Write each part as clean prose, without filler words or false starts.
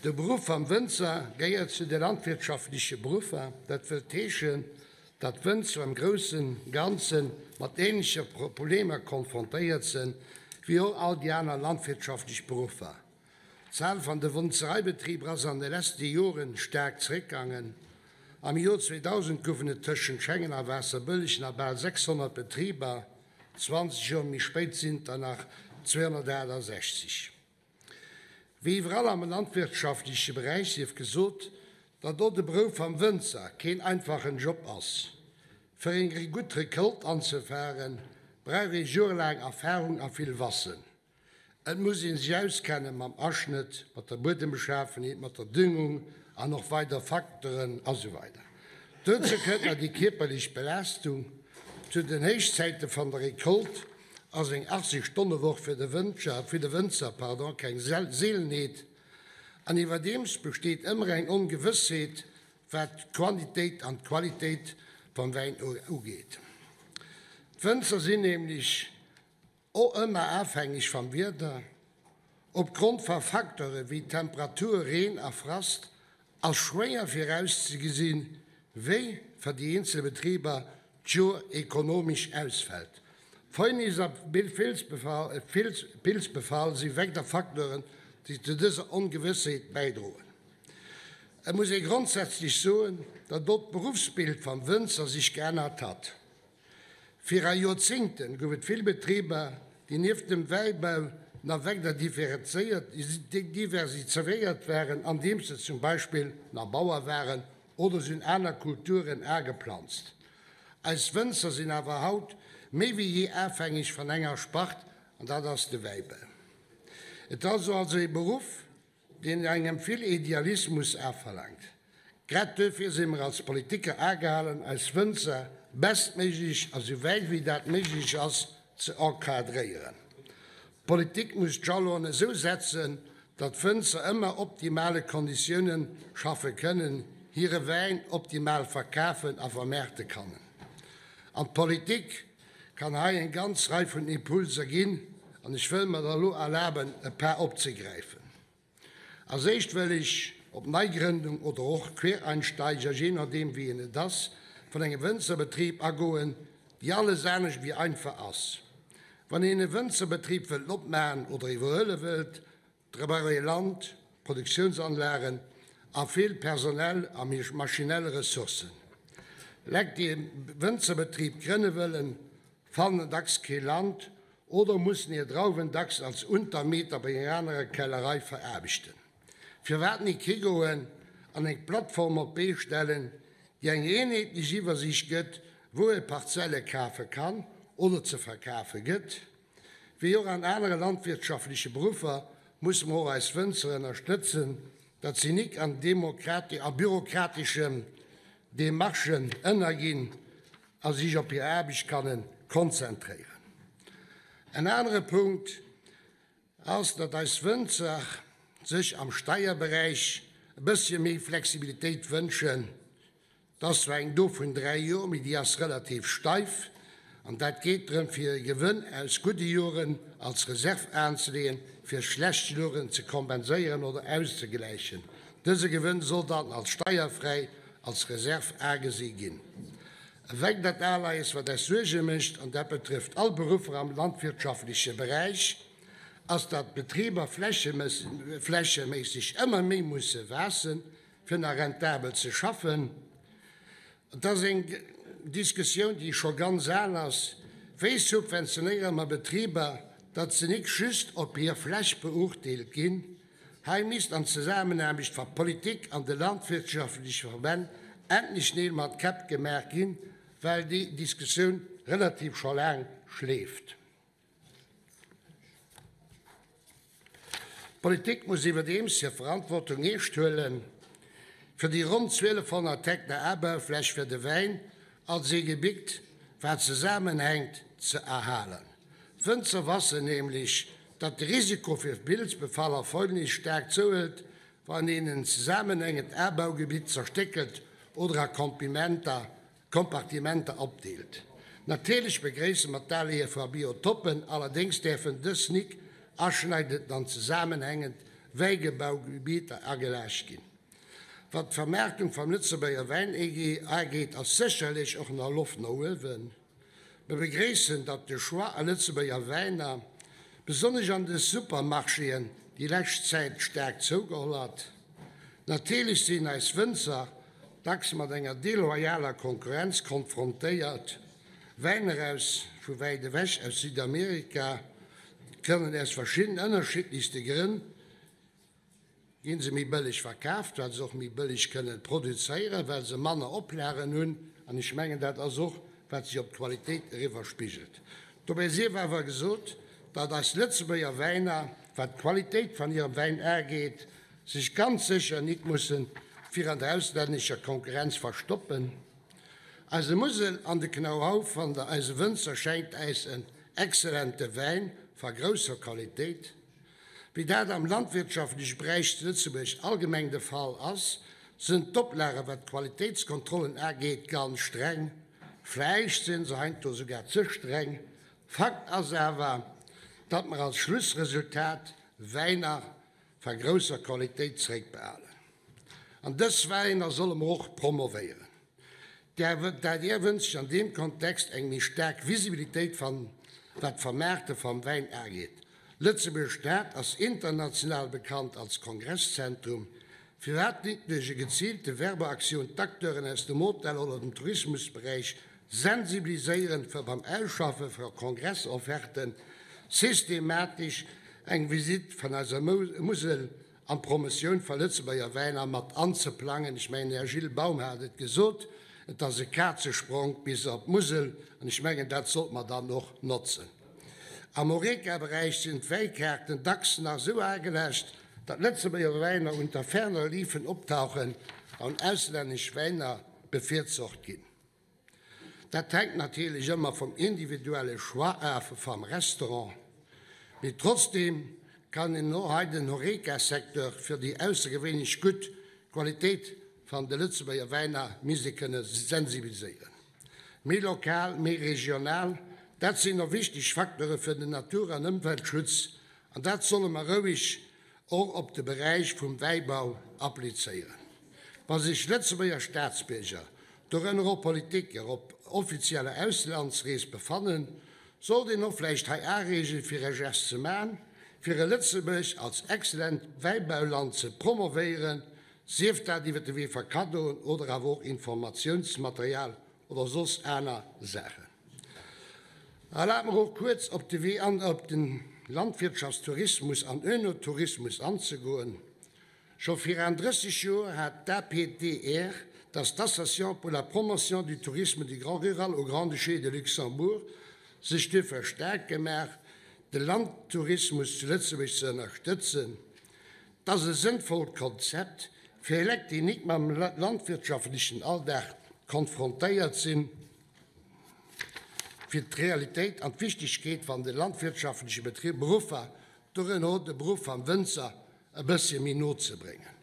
De Beruff vam Wënzer gehéiert zu de landwirtschaftleche Beruffer. Dat wëllt heeschen, datt d'Wënzer am grousse Ganze mat änleche Problemer konfrontéiert sinn, wéi och all déi aner landwirtschaftlech Beruffer. D'Zahl van de Wënzereibetriber ass an de leschte Joren staark zeréckgaangen. Am Joer 2000 goufen et tëschent Schengen a Waasserbëlleg nach bal 600 Betriber, 20 Joer méi spéit sinn et der nach 268. Wéi iwwerall am landwirtschaftleche Beräich sief gesot, datt och de Berouf vam Wënzer keen einfachen Job ass. Fir eng gutt Recolte anzefahren, brauch ee jorelaang Erfahrung a vill Wassen. Et muss ee sech auskenne mam Aschnëtt, mat der Buedembeschafenheet, mat der Düngung an och weider Facteuren a sou weider. Dozou kënnt nach déi kierperlech Belaastung. Zu den Héichzäite van der Recolte ass eng 80 Stonne Woch fir de Wënzer, fir de Wënzer, pardon, keng Seelenheet. An iwwerdeems besteet ëmmer eng Ongewëssheet, wat d'Quantitéit an d'Qualitéit vam Wäin ugeet. D'Wënzer sinn nämlech O Ëmmer afhängeg vam Wieder, Opgrond va Facteure wéi Temperatur, Reen a Frast ass schwéier virauszegesinn, wéi fer déi eenzel Betriber d'Joer ekonomesch ausfält. Fäulnis a Pilzbefall si weider Facteuren, déi zu dëser Ongewëssheet bäidroen. Et muss ee grondsätzlech soen, datt och d'Beruffsbild vam Wënzer sech geännert hat. Vira Joerzéngten gouf et vill Betriber, déi nieft dem Wäibau nach weider diversifiéiert waren, andeems se zum Beispill nach Bauer waren oder se hunn aner Kulturen ageplanzt. Eis Wënzer sinn awer haut méi wéi jee afhängeg van enger Spart, an dat ass de Wäibau. Et ass also ee Beruff, deen engem vill Idealismus afverlaangt. Grad duerfir si mer als Politiker agehalen, eis Wënzer bestméiglech a sou wäit wéi dat méiglech ass ze encadréieren. D'Politik muss d'Jalonen esou setzen, datt d'Wënzer ëmmer optimale Konditiounen schaffe kënnen, hire Wäin optimal verkafen a vermaarte kannen. An d'Politik kann hei eng ganz Rei vun Impulser ginn, an ech wëll mer der elo erlaben, e paar opzegräifen. Als éischt wëll ech op Neigrëndung oder och Quereinsteiger, jee nodeem wéi een et ass, vun engem Wënzerbetrib agoen, déi alles anescht wéi einfach ass. Wann een e Wënzerbetrib wëllt opmachen oder iwwerhuele wëllt, Da brauch ee Land, Produktiounsanlagen a vill personell a maschinell Ressourcen. Lekt déi e Wënzerbetrib grënne wëllen, fannen dacks kee Land oder mussen hir Drauwen dacks als Untermieter bei enger anerer Kellerei veraarbechten. Firwat nik higoen an eng Plattform op d'Bee stellen, déi eng eenheetlech Iwwersiicht gëtt, wou ee Parzelle kafe kann oder ze verkafe gëtt? Wéi och an anere landwirtschaftleche Beruffer musse mer och eis Wënzer ënnerstëtzen, datt si nik an a bürokrateschen Demarchen ënnerginn a sich op hir Aarbecht kanne konzentréieren. En anere Punkt ass, datt eis Wënzer sech am Steierberäich e bëssche méi Flexibilitéit wënschen. Et ass zwar eng do vun 3 Joer, mee déi ass relativ steif. An dat geet drëm, fir e Gewënn aus gudde Joren als Reserv anzeleeën, fir schlecht Joren ze kompenséieren oder auszegläichen. Dëse Gewënn soll dann als steierfräi als Reserv agesi ginn. E weidert Aleies, wat eis Suerge mécht, an dat betrëfft all Beruffer am landwirtschaftleche Beräich, ass, datt d'Betriber flächeméisseg ëmmer méi musse waassen, fir nach rentabel ze schaffen. Et ass eng Diskussioun, déi scho ganz al ass, Wéi subventionéiere mer Betriber, datt se nik just op hir Fläch beurteelt ginn? Hei misst an Zesaamenaarbecht va Politik an de landwirtschaftleche Verbänn endlech Neel mat Käpp gemaach ginn, well déi Diskussioun relativ scho laang schleeft. D'Politik muss iwwerdeems hir Verantwortung eescht huelen, fir déi ronn 1.200 Hektar Abaufläch fir de Wäin als ee Gebitt, wat zesammenhänkt, ze erhalen. D'Wënzer wassen nämlech, datt de Risiko fir Pilzbefall a Fäulnis staark zouhëlt, wann een en zesammenhängend Abaugebitt zerstéckelt oder a Kompimenter Kompartimenter opdeelt. Natierlech begréisse mer d'Aleeë vu Biotoppen, allerdéngs däerfen dës nik aschneidend an zesammenhängend. Wäigebaugebieter agelaascht ginn. Wat d'Vermaartung vam Lëtzebuerger Wäin ageet, ass sécherlech och nach Loft no uewen. Mer begréissen, datt de Choix a Lëtzebuerger Wäiner, besonnesch an de Supermarchéen, déi lescht Zäit staark zougeholl hat. Natierlech sinn eis Wënzer dacks mat enger deloyaler Konkurrenz konfrontéiert. Wäiner aus vu wäit ewech, aus Südamerika, kënnen aus verschidden ënnerschiddlechste Grënn Ginn se méi bëlleg verkaaft, well se och méi bëlleg kënnen produzéieren, well se manner Oplagen hunn. An ech mengen, dat ass och, wat sech op d'Qualitéit eriwwerspigelt. Dobäi sief awer gesot, datt eis Lëtzebuerger Wäiner, wat d'Qualitéit van hirem Wäin ageet, sech ganz sécher nit mussen viraan der auslännescher Konkurrenz verstoppen. Eise Musel an de Know-how van der eise Wënzer schenkt äis en exzellente Wäin va grousser Qualitéit. Wéi dat am landwirtschaftleche Beräich zu Lëtzebuerg allgemeng de Fall ass, sënn d'Oplagen, wat d'Qualitéitskontrollen ageet, ganz streng. Vläicht sinn se heiansdo sougar ze streng. Fakt ass awer, datt mer als Schlussresultat Wäiner va grousser Qualitéit zeréckbehalen. An dës Wäiner solle mer och promovéieren. D'adr wënscht sech an deem Kontext eng méi staark Visibilitéit van wat d'Vermaarte vam Wäin ageet. Lëtzebuerg Stad ass international bekannt als Kongresszentrum. Firwat nit duerch e geziilte Werbeaktioun d'Acteuren aus dem Hotel oder dem Tourismusberäich sensibiliséieren, fir beim Ausschaffe va Kongressofferten systematesch eng Visitt van eiser Musel an d'Promotioun va Lëtzebuerger Wäiner mat anzeplangen. Ech mengen, den Här Gilles Baum hat et gesot, et ass e Kazespronk bis op d'Musel, an ech mengen, dat sollte mer dann och notzen. Am Horeca-Beräich sinn d'Wäikaarten dacks nach esou ageläscht, datt Lëtzebuerger Wäiner unter ferner liefen optauchen an auslännesch Wäiner bevirzocht ginn. Dat hänkt natierlech ëmmer vum individuelle Choix af vam Restaurant, mee trotzdeem kann een och hei den Horeca-Secteur fir déi aussergewéinlech gutt Qualitéit van de Lëtzebuerger Wäiner misst ee kënne sensibiliséieren. Méi lokal, méi regional, dat sinn och wichteg Facteure fir den Natur an Ëmweltschutz an dat solle mer roueg och op de Beräich vum Wäibau applizéieren. Wa sech Lëtzebuerger Staatsbierger, dorënner och Politiker, op offizieller Auslandsrees befannen, sollt een och vläicht hei areegen, fir e Gest ze man, fir e Lëtzebuerg als exzellent Wäibauland ze promovéieren, sief dat iwwer de Wee va Kaddoen oder awer och Informatiounsmaterial oder soss aner Saachen. Erlaabt mer och kuerz op de Wee an op den Landwirtschaftstourismus an Oenotourismus anzegoen. Scho viraan 30 Joer hat d'APTR, dat ass d'Association pour la promotion du tourisme du grand rural au Grand-Duché de Luxembourg, sech duerfir staark gemaach, de Landtourismus zu Lëtzebuerg ze ënnerstëtzen. 't ass e sënnvollt Konzept fir Lekt, déi nik mam landwirtschaftlechen Alldag konfrontéiert sinn, fir d'Realitéit an d'Wichtegkeet van de landwirtschaftleche Beruffer, dorënner och de Beruff vam Wënzer, e bëssche méi no ze bréngen.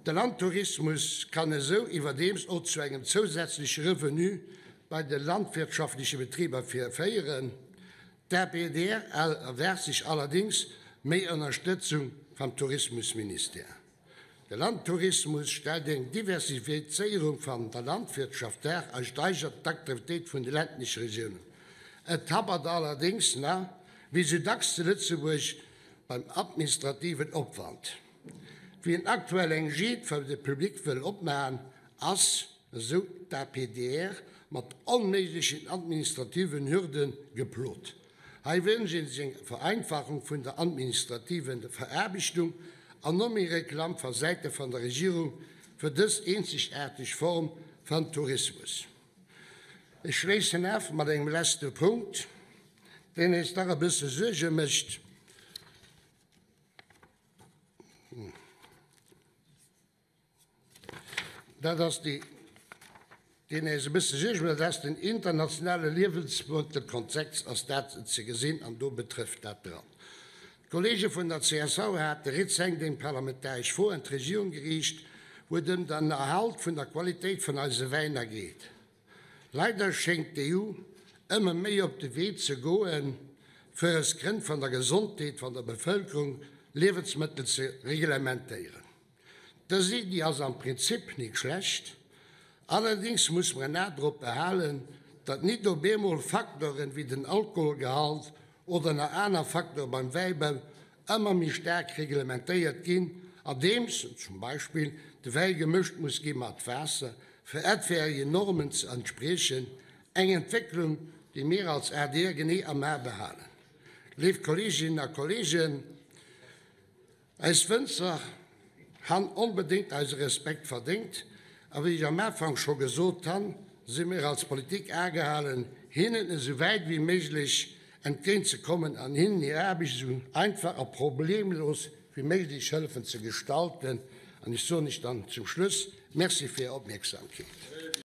De Landtourismus kann esou iwwerdeems och zu engem zousätzleche Revenu bei de landwirtschaftleche Betriber féieren. D'APDR erwaart sech allerdéngs méi Ënnerstëtzung vam Tourismusministère. De Landtourismus stellt eng Diversifizéierung van der Landwirtschaft dar a steigert d'Aktivitéit vun de ländleche Regiounen. Et happert allerdéngs nach, wéi sou dacks zu Lëtzebuerg, beim administrativen Opwand. Wien aktuell eng Gîte fir de Public wëll opmachen, ass, esou d'APDR, mat onméiglechen administrativen Hürde geplot. Hei wënscht ee sech eng Vereinfachung vun der administrativen Veraarbechtung an no méi Reklamm va Säite van der Regierung fir dës eenzegaarteg Form van Tourismus. Ech schléissen af mat engem leschte Punkt, deen eis dach e bësse Suerge mécht. Dat ass déi, deen äis e bësse Suerge mécht, dat ass den internationale Liewensmëttelkontext ass dat ze gesinn an do betrëfft dat dran. D'Kollege vun der csv hate rezent eng parlamentaresch Fro un d'Regierung geriicht, wou et ëm den Erhalt vun der Qualitéit vun eise Wäiner geet. Leider schéngt d'EU ëmmer méi op de Wee ze goen, fir aus Grënn van der Gesondheet van der Bevëlkerung. Liewensmëttel ze reglementéieren. Dës Iddi ass am Prinzip nik schlecht, allerdéngs muss mer en A drop behalen, datt nit op eemol Facteuren wéi den Alkoholgehalt oder nach aner Facteure beim Wäibau ëmmer méi staark reglementéiert ginn, andeems zum Beispill de Wäi gemëscht muss gi mat Waasser, fir etwaige Normen ze entspriechen, eng Entwécklung, déi mir als adr genee am A behalen. Léif Kolleeginnen a Kolleegen, Eis Wënzer han onbedéngt eise Respekt verdéngt, a wéi ech am Afank scho gesot han, si mir als Politik agehalen, hinnen esou wäit wéi méiglech entgéint ze kommen an hinnen hir Aarbecht esou einfach a problemlos wéi méiglech hëllefen ze gestalten. An ech soen lech dann zum Schluss Merci fir Är Opmierksamkeet.